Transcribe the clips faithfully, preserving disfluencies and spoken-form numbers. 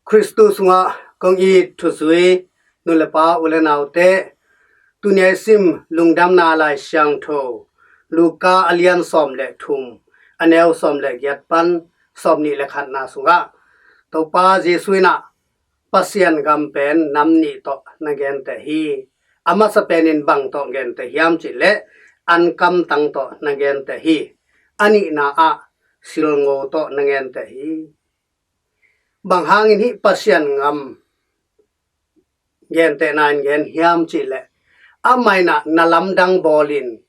Khristu sungah kong it thuzui nu le pa, u le naute, tuni a i sim Lungdamna Lai Siangtho Luka a lian sawm le thum, a neu sawm le giat pan sawm nih le khatna sungah Topa Jesu in ah Pasian gam pen nam nih tawh na genteh hi. A masa pen in bang tawh genteh hiam cih leh ankamtang tawh na genteh hi. A nihna ah silngo tawh na genteh hi. Bang hangin hih Pasian gam gentehna in gen hiam cih leh, amah in ah na lamdang bawlin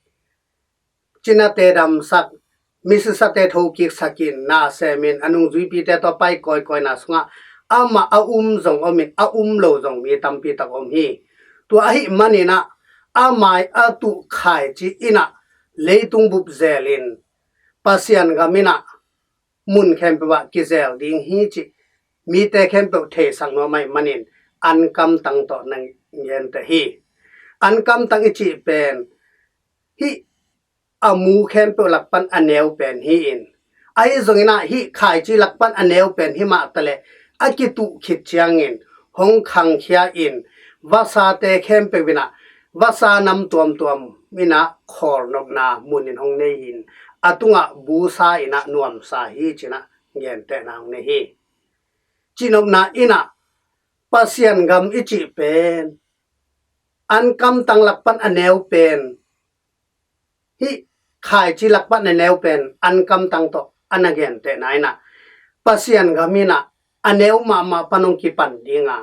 cinate damsak, misisate thokiksakin, na semin, a nungzuipite tawh pai kawikawina sungah amah a um zong omin, a um lo zong mi tampi tak om hi. Tua ahih manin ah amah a tuh khaici in ah leitung bup zelin Pasian gam in ah mun khempeuh ah kizel ding hi cih mite khempeuh theisak nuam ahih manin ankamtang tawh na genteh hi. Ankamtang i cih pen hih a mu khempeuh lak pan a neu pen hi-in, ahi zongin ah hih khaici lak pan a neu pen hi mah taleh a kituh khit ciangin hong khangkhia in, vasate khempeuh in ah vasa nam tuamtuam in ah khawlnopna mun in hong nei in, a tungah busa in ah nuamsa hi ci-in ah gentehna hong nei hi. Cihnopna in ah Pasian gam i cih pen ankamtang lak pan a neu pen, hih khaici lak pan a neu pen ankamtang tawh a na gentehna in ah Pasian gam in ah a neu mahmah pan hong kipan ding a,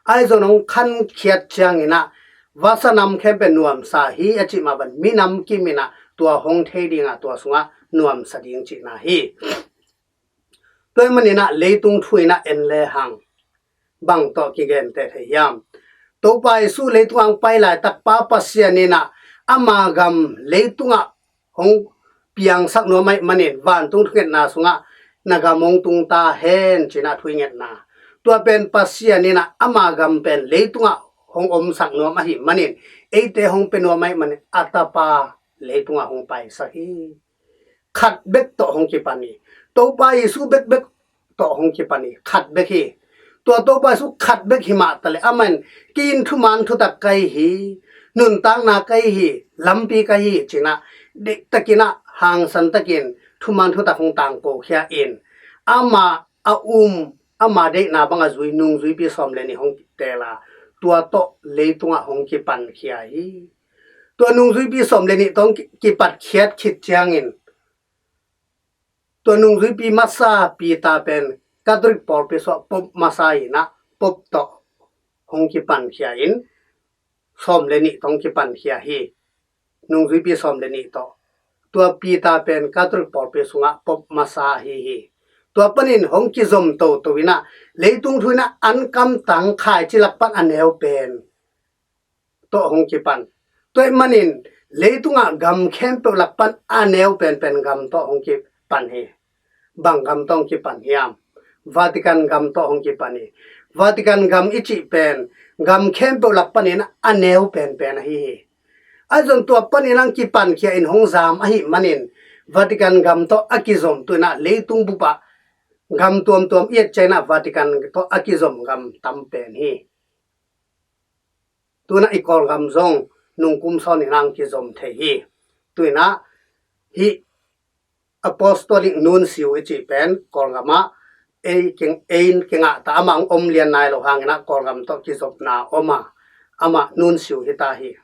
ahi zong hong khankhiat ciangin ah vasa nam khempeuh nuamsa hi a cih mah bang minam kim in ah tua hong thei ding a, tua sungah nuamsa ding cihna hi. Tua ahih manin ah leitung thu in ah en lehang bang tawh kigenteh thei hiam? Topa Jesu leitung ah hong pai laitak Pa Pasian in ah ama gam leitungah hong piangsak nuam ahih manin vantung thungetna sungah na gam hong tung ta hen ci-in ah thu i ngetna. Tua pen Pasian in ah ama gam pen leitungah hong omsak nuam ahih manin eite hong pia nuam ahih manin a tapa leitungah hong paisak hi. Khat bek tawh hong kipan hi. Topa Jesu bekbek tawh hong kipan hi. Khat bek hi. Tua Topa Jesu khat bek hi mah taleh amah in kei in thuman thutak ka hi hi, nuntakna ka hi hi, lampi ka hi hi ci-in ah deihtakin ah hangsan takin thuman thutak hong tangkokhia in, ama a um, ama deihna bang a zui nungzuipi sawm le nih hong teel a, tua tawh leitungah hong kipankhia hi. Tua nungzuipi sawm le nih tawh hong ki- kipatkhiat khit ciangin tua nungzuipi masa Peter pen Catholic pawlpi sungah pope masa in ah pope tawh hong kipankhia in, sawm le nih tawh hong kipankhia hi. Nungzuipi sawm le nih tawh. Tua Peter pen Catholic pawlpi sungah pope masa ahi hi. Tua panin hong kizom toto in ah leitung thu in ah ankamtang khaici lak pan a neu pen tawh hong kipan. Tua ahih manin leitungah gam khempeuh lak pan a neu penpen gam tawh hong kipan hi. Bang gam tawh hong kipan hiam? Vatican gam tawh hong kipan hi. Vatican gam i cih pen gam khempeuh lak panin a neu penpen ahi hi. Ahi zong tua panin hong kipankhia in hong zam ahih manin Vatican gam tawh a kizom tu in ah leitung bup ah gam tuamtuam i et ciangin ah Vatican tawh a kizom gam tam pen hi. Tu in ah i Kawlgam zong nungkum sawnin ah hong kizom thei hi. Tu in ah hih Apostolic Nuncio i cih pen Kawlgam ah ei kingah ta, amah hong om lian nai lo hangin ah Kawlgam tawh kizopna om a, amah Nuncio hi ta hi.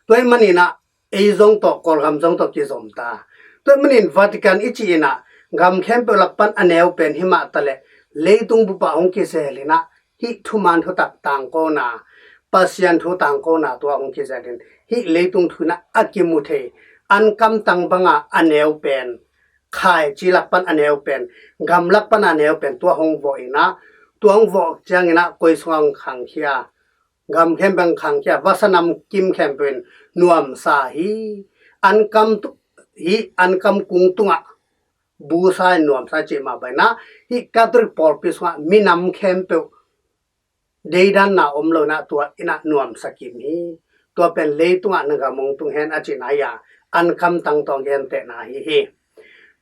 Tua ahih manin ah ei zong tawh, Kawlgam zong tawh kizom ta. Tua ahih manin Vatican i cih in ah gam khempeuh lak pan a neu pen hi mah taleh leitung bup ah hong kizel in ah hih thuman thutak tangkona, Pasian thu tangkona tua hong kizel in hih leitung thu in ah a kimu thei ankamtang banga a neu pen, khaici lak pan a neu pen, gam lak pan a neu pen tua hong vawh in ah, tua hong vawh ciangin ah koi sungah hong khangkhia? Gam khempeuh hong khangkhia, vasa nam kim khempeuh in nuamsa hi. Ankam tu- hi ankam kung tungah busa in nuamsa cih mah bangin ah hih Catholic pawlpi sungah minam khempeuh deidanna om lo in ah tua in ah nuamsa kim hi. Tua pen leitungah na gam hong tung hen a cihna hi a, ankamtang tawh gentehna ahi hi.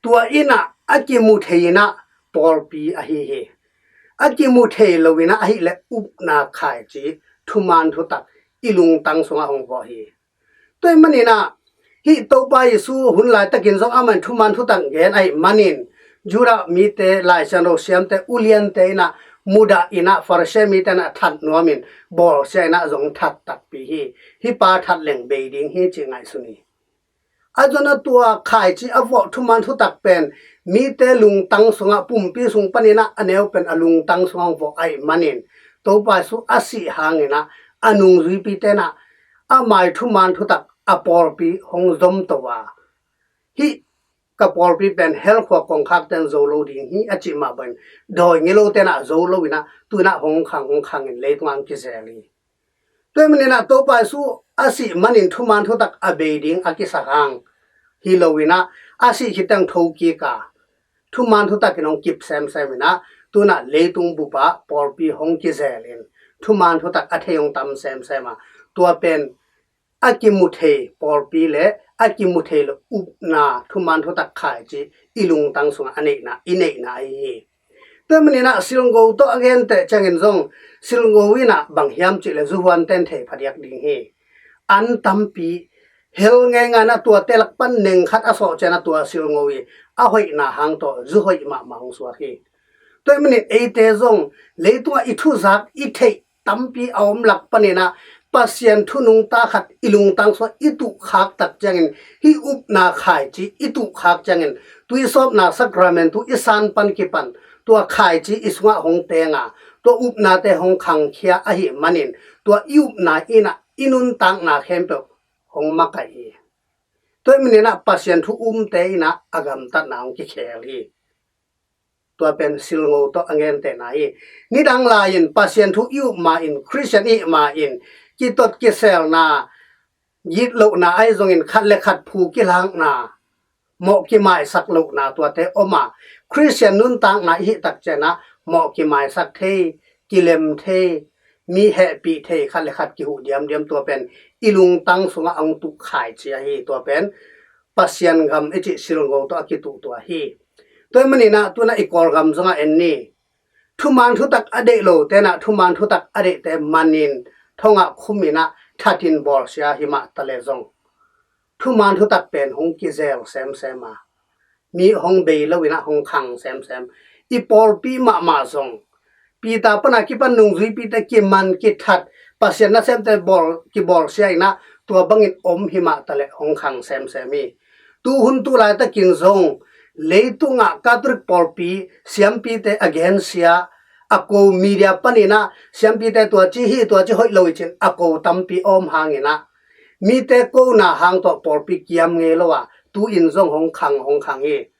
Tua in ah a kimu thei in ah pawlpi ahi hi. a kimu thei lo in ah, ahih leh upna khaici, thuman thutak i lungtang sungah hong vawh hi. Tua ahih manin ah, hih Topa Jesu hun laitakin zong amah in thuman thutak gen ahih manin, Judah mite, Lai Siangtho siamte, uliante in ah mudah in ah, Pharisee mite in ah that nuamin, bawlsia in ah zong that takpi hi. Hih pa that leng bei ding hi cih ngaihsun hi. A zon a tua khaici a vawh thuman thutak pen mite lungtang sungah, pumpi sung panin ah a neu pen a lungtang sungah hong vawh ahih manin, Topa Jesu a sih hangin ah a nungzuipite in ah a mai thuman thutak a pawlpi hong zom to a, hih ka pawlpi pen hell khua kongkhakte in zo lo ding hi, a cih mah bangin dawi ngilote in ah zo lo in ah, tu in ah hong khang, hong khangin leitungah hong kizel hi. Tua ahih manin ah Topa Jesu a sih manin thuman thutak a bei ding a kisak hang hi lo in ah, a sih khit teng thokik a, thuman thutak in hong kip semsem in ah, tu in ah leitung bup ah pawlpi hong kizel in, thuman thutak a thei hong tam semsem a, tua pen a kimu thei pawlpi le a kimu thei lo upna thuman thutak khaici i lungtang sungah a neihna, i neihna ahi hi. Tua ahih manin ah Silngo tawh a gente ciangin zong, Silngo in ah bang hiam cih leh zuhuante in thei phadiak ding hi. An tampi, hell ngeingai in ah tuate lak pan neng khat a sawh ciang ah tua Silngo i a hoihna hang tawh zu hoih mahmah hong suak hi. Tua ahih manin eite zong leitungah i thuzak i theih tampi a om lak panin ah, Pasian thu nungta khat i lungtang sungah i tuh khak tak ciangin, hih upna khaici i tuh khak ciangin, tuisawpna sakramentu i san pan kipan, tua khaici i sungah hong teng a, tua upnate hong khangkhia ahih manin, tua i upna in ah i nuntakna khempeuh hong makaih hi. Tua ahih manin ah Pasian thu umte in ah a gamtatna hong kikhel hi. Tua pen Silngo tawh a gentehna hi. Nidang lai-in Pasian thu i up ma-in, Khristian i hih ma-in, kitot kiselna, gitlohna ahi zongin, khat le khat phu kilakna, mawh kimaisak lohna, tuate om a, Khristian nuntakna i hih tak ciang ah mawh kimaisak thei, kilem thei, mi hehpih thei, khat le khat kihuh diamdiam, tua pen i lungtang sungah hong tuh khaici ahi. Tua pen Pasian gam i cih Silngo tawh a kituh tua hi. Tua ahih manin ah tu in ah i Kawlgam zongah en ni. Thuman thutak a deih lote in ah thuman thutak a deihte manin, thongah khum in ah thatin bawlsia hi mah ta leh zong, thuman thutak pen hong kizel semsem a, mi hong bei lo in ah hong khang semsem. I pawlpi mahmah zong, Peter pan a kipan nungzuipite kiman kithat, Pasian nasemte bawl, kibawlsia in ah, tua bangin om hi mah ta leh hong khang semsem hi. Tu hun tu laitakin zong, leitungah Catholic pawlpi siampite a gensia, a ko, media panin ah siampite tua ci hi, tua ci hoih lo hi ci-in a ko tampi a om hangin ah, mite kona hang tawh pawlpi kiam ngei lo a, tu-in zong hong khang, hong khang hi.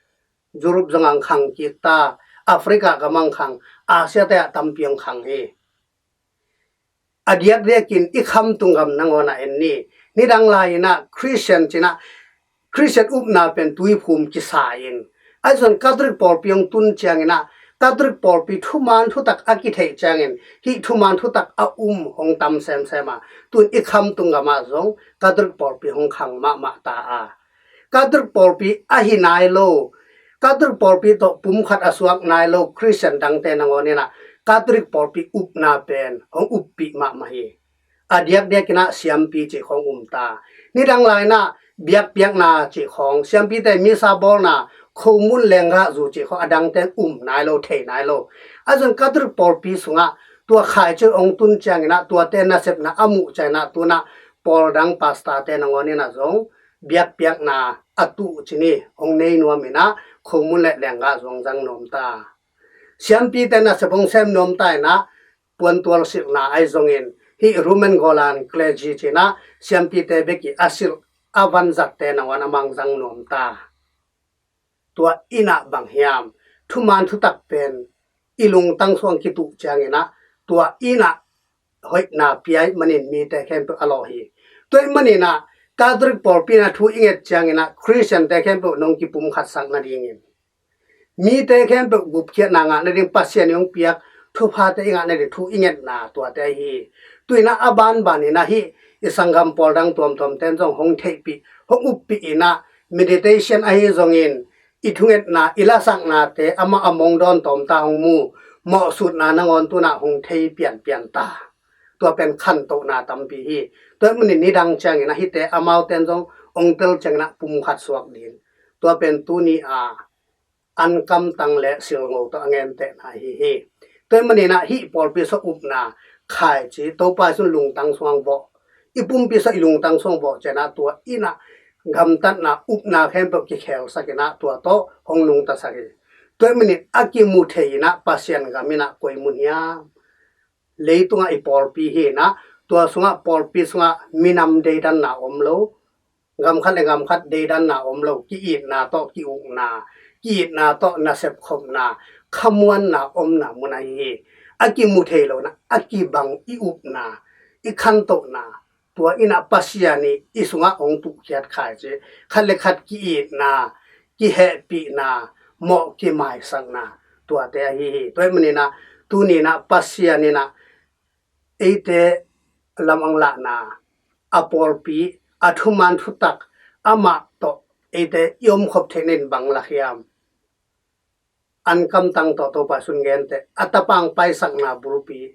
Europe zong ah hong khang kik ta, Africa gam ah hong khang, Asia te ah tampi hong khang hi. A diakdiakin i khamtung gam nangawn ah en ni. Nidang lai-in ah Khristian ci-in ah, Khristian upna pen tuiphum kisa-in, ahi zongin Catholic pawlpi hong tun ciangin ah, Catholic pawlpi thuman thutak a kitheih ciangin, hih thuman thutak a um hong tam semsem a, tu-in i khamtung gam ah zong Catholic pawlpi hong khang mahmah ta a, Catholic pawlpi ahi nai lo, Catholic pawlpi tawh pumkhat a suak nai lo Khristian dangte nangawn in ah, Catholic pawlpi upna pen hong uppih mahmah hi. A diakdiakin ah siampi cih khawng um ta. Nidang lai-in ah biakpiakna cih khawng, siampite misa bawlna, khomun lenggahzu cih khawng a dangte in um nai lo, thei nai lo. Ahi zongin Catholic pawlpi sungah tua khaici hong tun ciangin ah, tuate nasepna a muh ciangin ah, tu-in ah pawl dang pastorte nangawn in ah zong biakpiakna a tuh ci ni, hong nei nuam in ah, khomun le lenggahzu hong zang nuam ta. Siampite nasep hong sem nuam ta in ah, puantual silhna ahi zongin, hih Roman Golan clergy ci-in ah siampite bek i a silh a vanzatte nangawn amah hong zang nuam ta. Tua in ah bang hiam, thuman thutak pen i lungtang sungah kituh ciangin ah, tua in ah hoihna pia ahih manin mite khempeuh a lawh hi. Tua ahih manin ah Catholic pawlpi in ah thu i nget ciangin ah Khristiante khempeuh nong kipumkhatsak nadingin, mite khempeuh gupkhiatna ngah nading, Pasian in hong piak thuphate i ngah nading thu i ngetna tuate ahi hi. Tu-in ah a banban in ah hih i sanggam pawl dang tuamtuamte in zong hong theihpih, hong uppih in ah, meditation ahi zongin, i thungetna, i lasaknate amah a mong dawn tawm ta, hong mu, mawhsutna nangawn tunah hong thei pianpian ta. Tua pen khantohna tampi hi. Tua ahih manin nidang ciangin ah hihte amaute in zong ong tel ciangin ah pumkhat suak ding. Tua pen tuni a ankamtang le silngo tawh a gentehna ahi hi. Tua ahih manin ah hih pawlpi sung upna khaici, Topa Jesu in lungtang sungah vawh, i pumpi sung i lungtang sungah vawh ciangin ah tua in ah gamtatna upna khempeuh kikhelsak in ah tua tawh hong nungtasak hi. Tua ahih manin a kimu thei in ah Pasian gam in ah koi mun hiam? Leitungah i pawlpi hi in ah, tua sungah pawlpi sungah minam deidanna om lo, gam khat le gam khat deidanna om lo, ki-itna tawh ki-ukna, ki-itna tawh nasepkhopna, khamuanna omna mun ahi hi. A kimu thei lo in ah a kibang i upna, i khantohna, tua in ah Pasian in i sungah hong tuhkhiat khaici, khat le khat ki-itna, kihehpihna, mawh kimaisakna, tuate ahi hi. Tua ahih manin ah tuni in ah Pasian in ah eite lamang lahna, a pawlpi, a thuman thutak, amah tawh eite i omkhop theihna in bang lak hiam? Ankamtang tawh Topa Jesu in genteh, a tapa hong paisakna bulpi,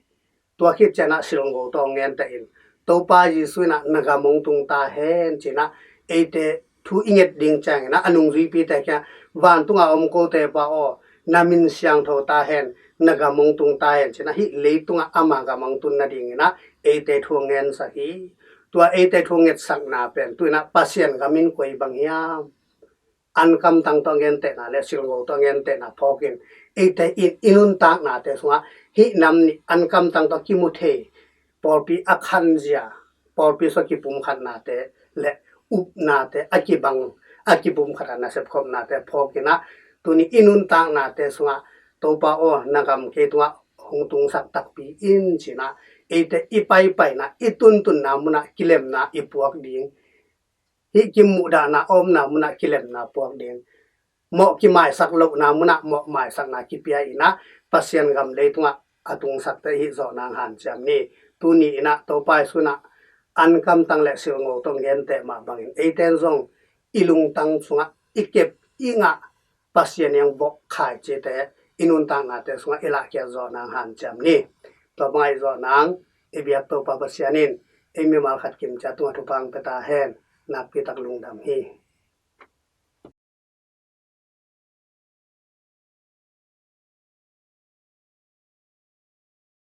tua khit ciangin ah silngo tawh hong genteh in, Topa Jesu in ah na gam hong tung ta hen ci-in ah eite thu i nget ding ciangin ah a nungzuipite kiangah, vantunga om kote Pa aw, na min siangtho ta hen, na gam hong tung ta hen ci-in ah hih leitungah ama gam hong tun nadingin ah eite thu hong ngetsak hi. Tua eite thu hong ngetsakna pen tu-in ah Pasian gam in koi bang hiam? Ankamtang tawh a gentehna le silngo tawh a gentehna phawkin eite in i nuntaknate sungah hih nam nih ankamtang tawh kimu thei, pawlpi a khanzia, pawlpi sung kipumkhatnate le upnate a kibang, a kipumkhat a nasepkhopnate phawkin ah tuni i nuntaknate sungah Topa aw, na gam kei tungah hong tungsak takpi in ci-in ah eite i paipaina, i tuntunna munah kilemna i puak ding, hih kimuhdahna a omna munah kilemna puak ding, mawh kimaisak lohna munah mawh maisakna kipia in ah Pasian gam leitungah a tungsakte i hih zawh nang hanciam ni. Tuni in ah Topa Jesu in ah ankamtang le silngo tawh a genteh mah bangin eite in zong i lungtang sungah i kep i ngah Pasian in hong vawh khaicite i nuntaknate sungah i lahkhiat zawh nang hanciam ni. Tua bang a i zawh nang i biak Topa Pasian in ei mimal khat kimciat tungah thupha hong pia ta hen. Nakpi tak lungdam hi.